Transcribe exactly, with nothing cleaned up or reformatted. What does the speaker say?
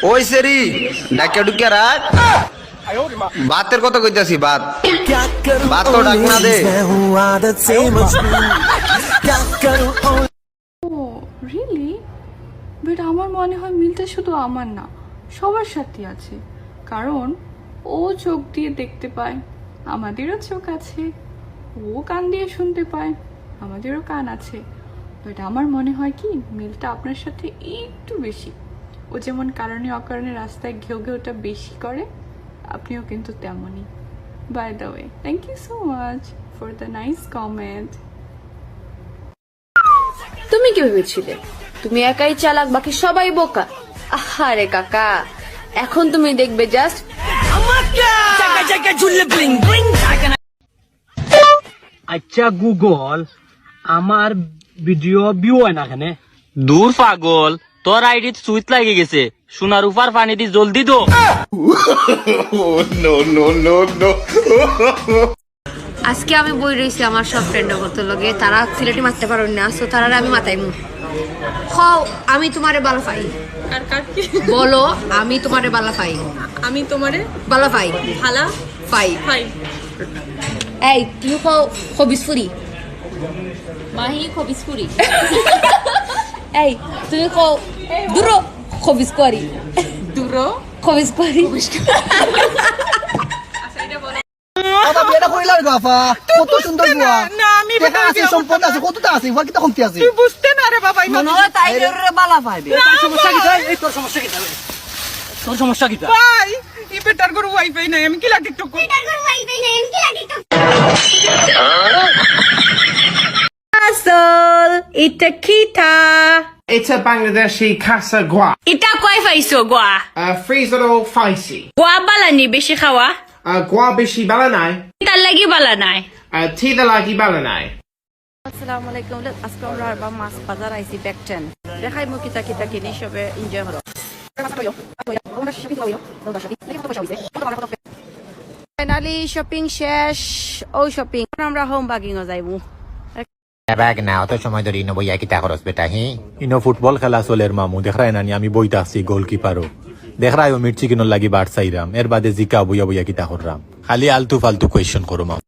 ওই সেরি, ডাকিয়া ডুকিয়া রাখ। ভাতের কথা কইতাছি, ভাত। ভাত তো ডাক না দে। ও, রিয়েলি? বাট আমার মনে হয় মিলটা শুধু আমার না, সবার সাথেই আছে। কারণ ও চোখ দিয়ে দেখতে পায়, আমাদেরও চোখ আছে। ও কান দিয়ে শুনতে পায়, আমাদেরও কান আছে। বাট আমার মনে হয় কি, মিলটা আপনার সাথে একটু বেশি। ও যেমন কারণে অকারণে রাস্তায় ঘেউ ঘেউটা বেশি করে, আপনিও কিন্তু তেমনই। By the way, thank you so much for the nice comment. তুমি কি ভেবেছিলে তুমি একাই চালাক, বাকি সবাই বোকা? আহারে কাকা, এখন তুমি দেখবে জাস্ট। আচ্ছা গুগল, আমার ভিডিও ভিউ হয় না কেনে? দূর পাগল, তোর আইডিত সুইচ লাগি গেছে, সোনার উপর পানি দি জলদি দো। Oh, no, no, no, no. আজকে আমি বই রইছি আমার সব ফ্রেন্ড কত লগে, তারা সিলেটি মারতে পারইন না, সো তারারে আমি মাতাইমু। কও, আমি তোমারে বালা পাই। কার কার কি? বলো, আমি তোমারে বালা পাই। আমি তোমারে বালা পাই। ভালা পাই। পাই। এই, তুমি কও খবিস ফুরি। মাহি খবিস ফুরি। এই, তুমি কও দুরো খবিস কুয়ারি। দূরো। খবিস কুয়ারি। বাবা, বিয়েটা করিলার গো, আফা। কত সুন্দর বুয়া। না, আমি টাকা আছে, সম্পদ আছে, কতটা আছে, এবার কিতা কমতি আছে? তুই বুঝতে না রে বাবা, এই মনে হয় তাই রে বালা পাইবে। তোর সমস্যা কি? এই তোর সমস্যা কি? তোর সমস্যা কি? ভাই, এই বেটার ঘরো ওয়াইফাই নাই, আমি কিলা টিকটক করব? আসল, এটা কিতা? It's a Bangladeshi kasa gua. এটা কই পাইছো Goa? Uh, freeze it all feisty. Goa বালানি বেশি খাওয়া, Uh, gua bishi balanai. তার লাগি বালা নাই। Uh, tea the lagi balanai. আসসালামু আলাইকুম। Look, আজকে আমরা আবার মাছ বাজার আইছি, ব্যাক টেন। দেখাইমু কিতা কিতা কিনি, সবে এনজয় করো। ফাইনালি শপিং শেষ। ও শপিং, আমরা হোম বাগিং ও যাইমু। ব্যাগ না, অত সময় ধরে ইনো বইয়া কিতা করস বেটা, হি? ইনো ফুটবল খেলা চলের মামু, দেখরায় নানি আমি বই থাকছি গোলকিপারও। দেখরায় ও মির্চি কিনোর লাগি বাট চাইরাম, এর বাদে জিকা বইয়া বইয়া কিতা কররাম। খালি আলতু ফালতু কোয়েশ্চন করো মামু।